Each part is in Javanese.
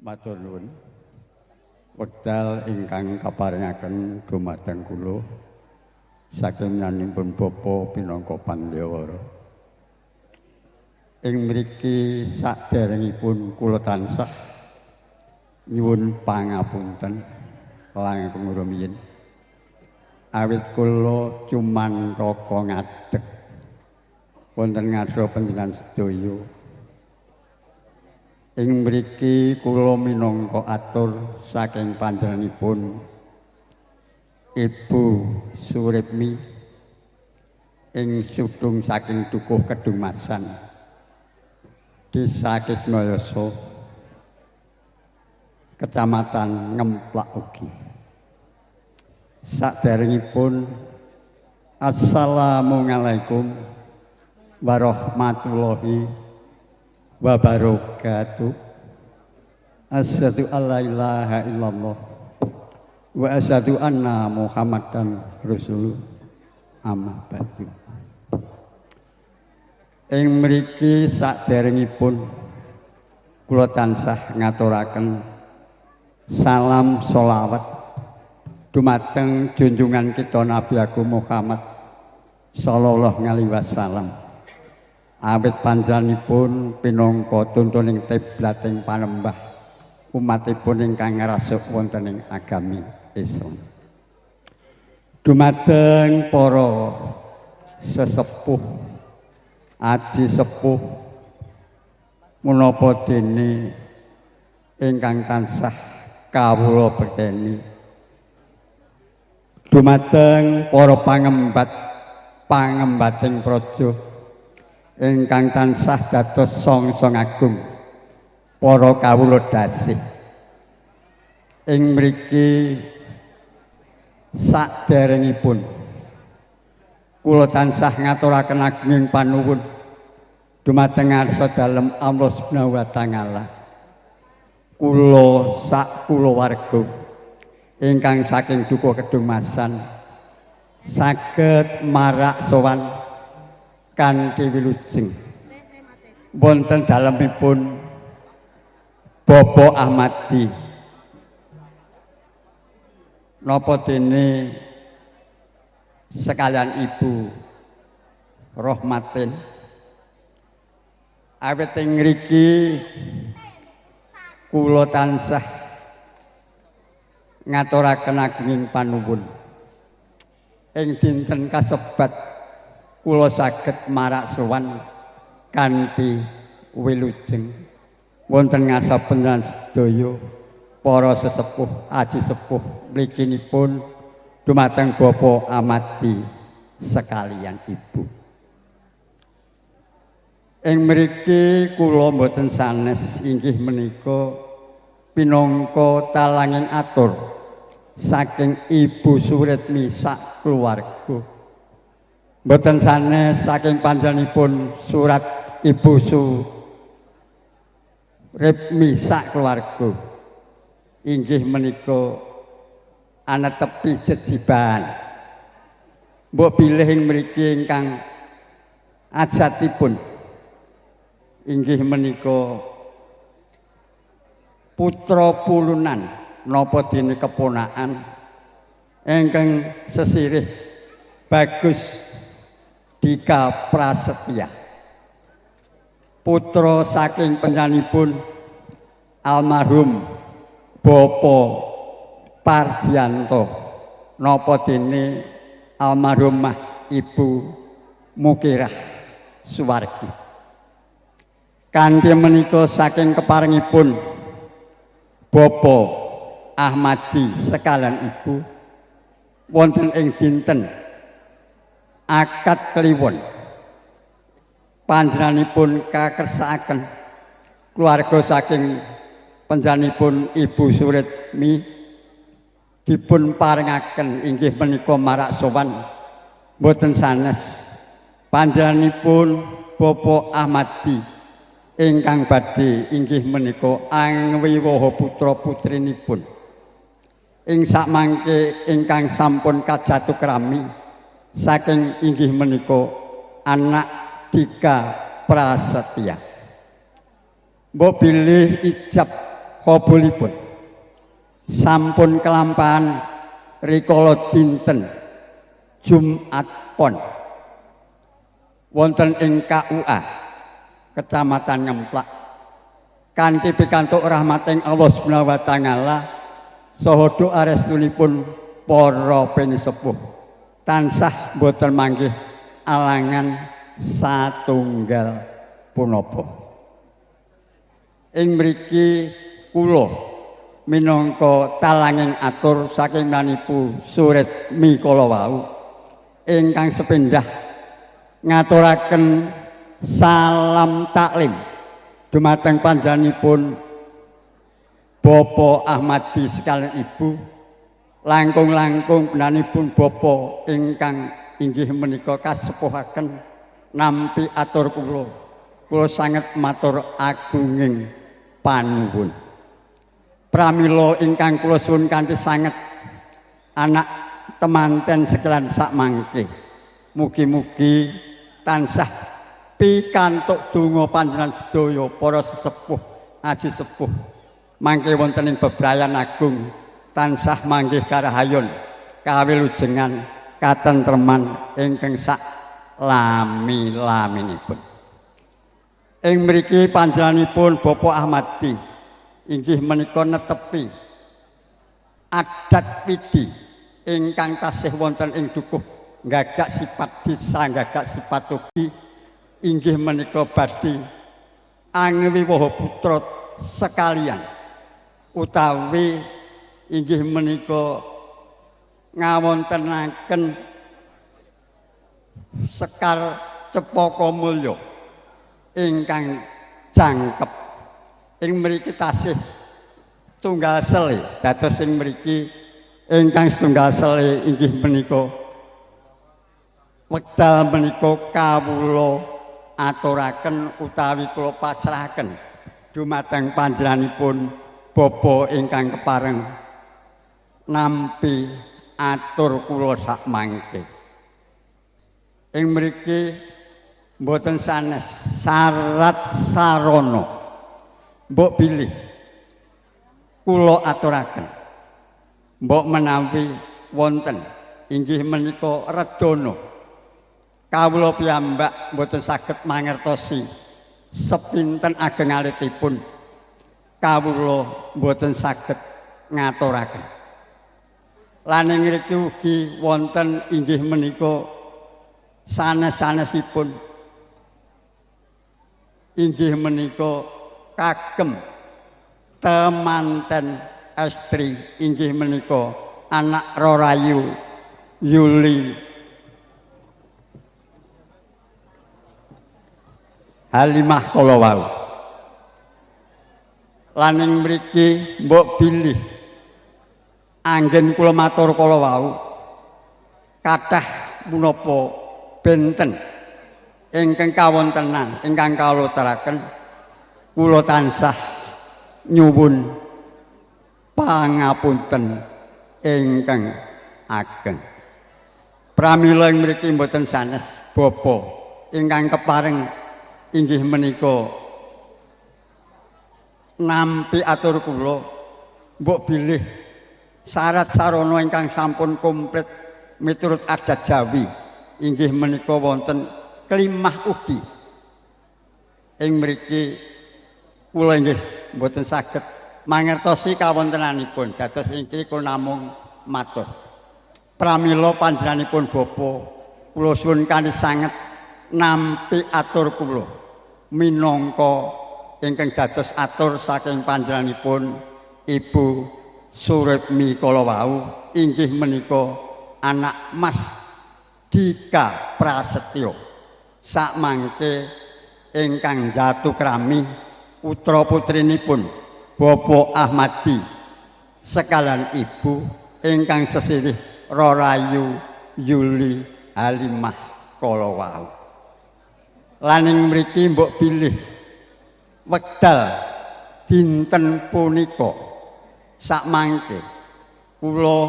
Matur nuwun. Wekdal ingkang kaparingaken dumateng kula saking nanipun Bapa pinangka Pandhawara. Ing mriki saderengipun kula tansah nyuwun pangapunten langkung rumiyin. Awit kula cumantaka ngadeg wonten ngarsa panjenengan sedaya. Ing mriki kula minangka atur saking panjenenganipun Ibu Suripmi ing sudung saking Dukuh Kedungmasan, Desa Kismayasa, Kecamatan Ngemplak ugi. Saderengipun, assalamualaikum warahmatullahi wabarakatuh. Asyhadu alla ilaha illallah wa asyhadu anna Muhammadan rasulullah, amma ba'du. Ing mriki saderengipun kula tansah ngaturaken salam solawat dumateng junjungan kita Nabi Agung Muhammad sallallahu alaihi wasallam. Awit panjenenganipun pinangka tuntuning kiblating panembah umatipun ingkang ngrasuk wonten ing agami Islam. Dumateng para sesepuh, aji sepuh, menapa dene ingkang tansah kawula bekteni, dumateng para pangembat pangembating praja ingkang tansah dados songsong agung para kawula dasih. Ing mriki saderengipun kula tansah ngaturaken agunging panuwun dumateng ngarsa dalem Allah Subhanahu wa taala. Kula sak kulawarga ingkang saking Dukuh Kedungmasan saged marak sowan kanthi wilujeng wonten dalemipun Bapak Ahmadi, napa dene sekalian Ibu Rohmatin. Awit ing ngriki kula tansah ngaturaken agunging panuwun ing dinten kasebat kula saged marak sowan kanthi wilujeng wonten ngarsa panjenengan sedaya para sesepuh, aji sepuh mliginipun dumateng Bapak Ahmadi sekalian Ibu. Ing mriki kula mboten sanes inggih menika pinangka talanging atur saking Ibu Suritmi sak keluarga. Mboten sanes saking panjenenganipun surat Ibu Suritmi sak keluarga. Inggih menika anetepi jejibahan. Mbok bilih ing mriki ingkang ajatipun inggih menika putra pulunan, napa dene keponakan ingkang sesirih Bagus Dika Prasetya, putra saking panjenenganipun almarhum Bapak Parjianto, napa dene almarhumah Ibu Mukirah Suwargi. Kanthi menika saking keparengipun Bapak Ahmadi sekalian Ibu wonten ing dinten akad kliwon panjenenganipun kakersakaken keluarga saking panjenenganipun Ibu Suritmi dipun parengaken inggih menika marak sowan boten sanes panjenenganipun Bapak Ahmadi ingkang badhe inggih menika angwiwaha putra putrinipun ing sakmangke ingkang sampun kajatu krami saking inggih menika anak Dika Prasetya. Mbok bilih ijab kabulipun sampun kelampahan rikala dinten Jumat Pon wonten ing KUA Kecamatan Ngemplak kanthi pikantuk rahmating Allah Subhanahu wa taala saha doa restunipun para pinisepuh tansah boten manggih alangan satunggal punapa. Ing mriki kula minangka talanging atur saking manipu suret mikala wau ingkang sepindah ngaturaken salam taklim dumateng panjenenganipun Bapak Ahmadi sekalian Ibu, langkung-langkung benanipun Bapak ingkang inggih menika kasepuhaken nampi atur kula. Kula sanget matur agunging panuwun. Pramila ingkang kula suwun kanthi sanget anak temanten sekalian sakmangke, mugi-mugi tansah pikantuk donga panjenengan sedaya para sesepuh aji sepuh mangke wonten ing bebrayan agung tansah manggih karahayon kawilujengan katentreman ingkang sak lami-laminipun. Ing mriki panjenenganipun Bapak Ahmadi inggih menika netepi adat pidi ingkang tasih wonten ing dukuh gagak sifat desa gagak sifat ugi inggih menika badhe angwiwaha putra sekalian utawi inggih menika ngawontenaken sekar cepaka mulya ingkang jangkep. Ing mriki tasih tunggal sele dados ing mriki ingkang setunggal sele inggih menika wekdal menika kawula aturaken utawi kula pasrahaken dumateng panjenenganipun Bapak ingkang kepareng nampi atur kula sakmangke. Ing mriki mboten sanes syarat sarana mbok bilih kula aturaken mbok menawi wonten inggih menika redana kawula piyambak mboten saged mangertosi sepinten ageng alitipun kawula mboten saged ngaturaken. Lan ing ngriki ugi wonten inggih menika sanes-sanesipun inggih menika kagem temanten estri inggih menika anak Rorayu Yuli Halimah kala wau. Lan ing mriki mbok bilih anggen kula matur kala wau kathah punapa benten ingkang kawontenan ingkang kawula aturaken kula tansah nyuwun pangapunten ingkang ageng. Pramila ing mriki mboten sanes bapa ingkang kepareng inggih menika nampi atur kula mbok bilih syarat sarana ingkang sampun komplit miturut adat Jawi inggih menika wonten klimah ugi. Ing mriki kula inggih mboten saged mangertosi kawontenanipun dados ingkang kula namung matur. Pramila panjenenganipun bapa kula suwun kanthi sanget nampi atur kula minangka ingkang dados atur saking panjenenganipun Ibu Suripmi kala wau inggih menika anak Mas Dika Prasetyo sakmangke ingkang jatuh krami putra putrinipun Bapak Ahmadi sekalian Ibu ingkang sesirih Rorayu Yuli Halimah kala wau. Lan ing mriki mbok bilih wekdal dinten punika sakmangke kula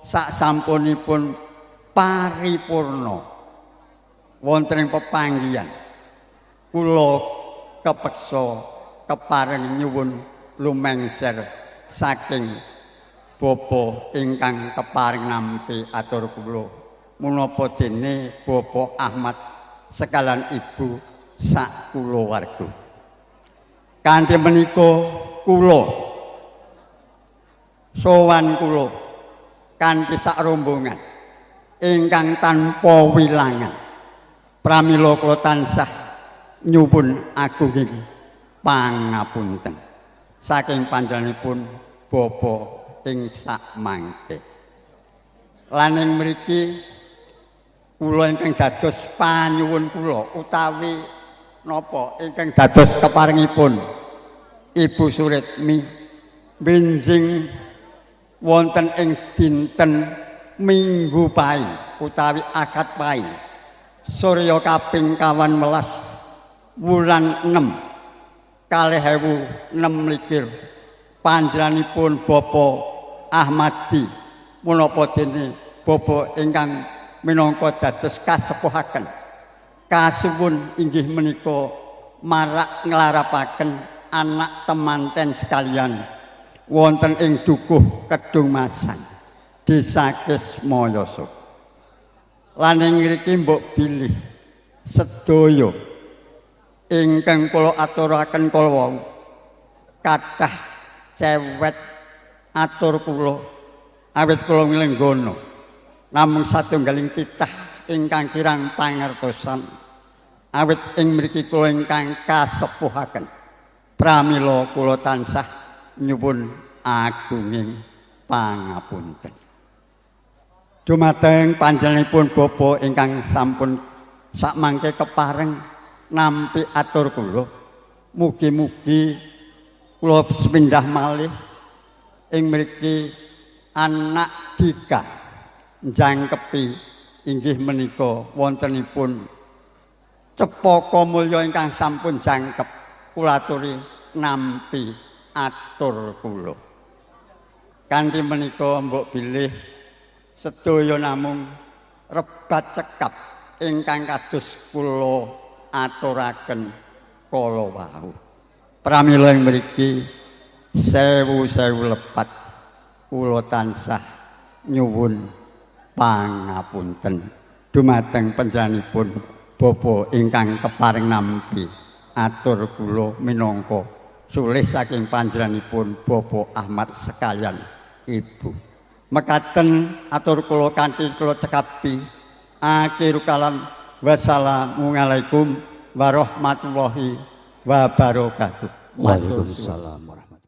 sak sampunipun paripurna wonten ing pepanggihan kula kepeksa kepareng nyuwun lumengser saking bapa ingkang keparing nampi atur kula, munapa dene Bapak Ahmad sekalian ibu sak kulawarga. Kanthi menika kula sowan kula kanthi sak rombongan ingkang tanpa wilangan, pramila kula tansah nyuwun agunging pangapunten saking panjenenganipun bapa ing sak mangke. Lan ing mriki kula ingkang dados panyuwun kula utawi napa ingkang dados keparengipun Ibu Suritmi benjing wonten ing dinten Minggu Paing utawi Akad Paing surya kaping 18 wulan 6 2026, panjenenganipun Bapak Ahmadi punapa dene bapa ingkang minangka dados kasepuhaken kasuwun inggih menika marak nglarapaken anak temanten sekalian wonten ing Dukuh Kedung Masan, Desa Kismoyoso. Lan ing ngriki mbok bilih sedaya ingkang kula aturaken kala wau kathah cewet atur kula, awit kula nglenggana namung satunggaling titah ingkang kirang pangertosan, awit ing mriki kula ingkang kasepuhaken. Pramila kula tansah nyuwun agunging pangapunten dumateng panjenenganipun bapa ingkang sampun sakmangke kepareng nampi atur kula. Mugi-mugi kula sepindah malih ing mriki anak Dika njangkepi inggih menika wontenipun Cepaka Mulya ingkang sampun jangkep kula aturi nampi atur kula. Kanthi menika mbok bilih sedaya namung rebat cekap ingkang kados kula aturaken kala wau. Pramila ing mriki sewu-sewu lepat kula tansah nyuwun pangapunten dumateng panjenenganipun bapa ingkang keparing nampi atur kula minangka sulih saking panjenenganipun Bapak Ahmad sekalian ibu. Mekaten atur kula kanthi kula cekapi. Akhir kalam, wassalamualaikum warahmatullahi wabarakatuh. Waalaikumsalam.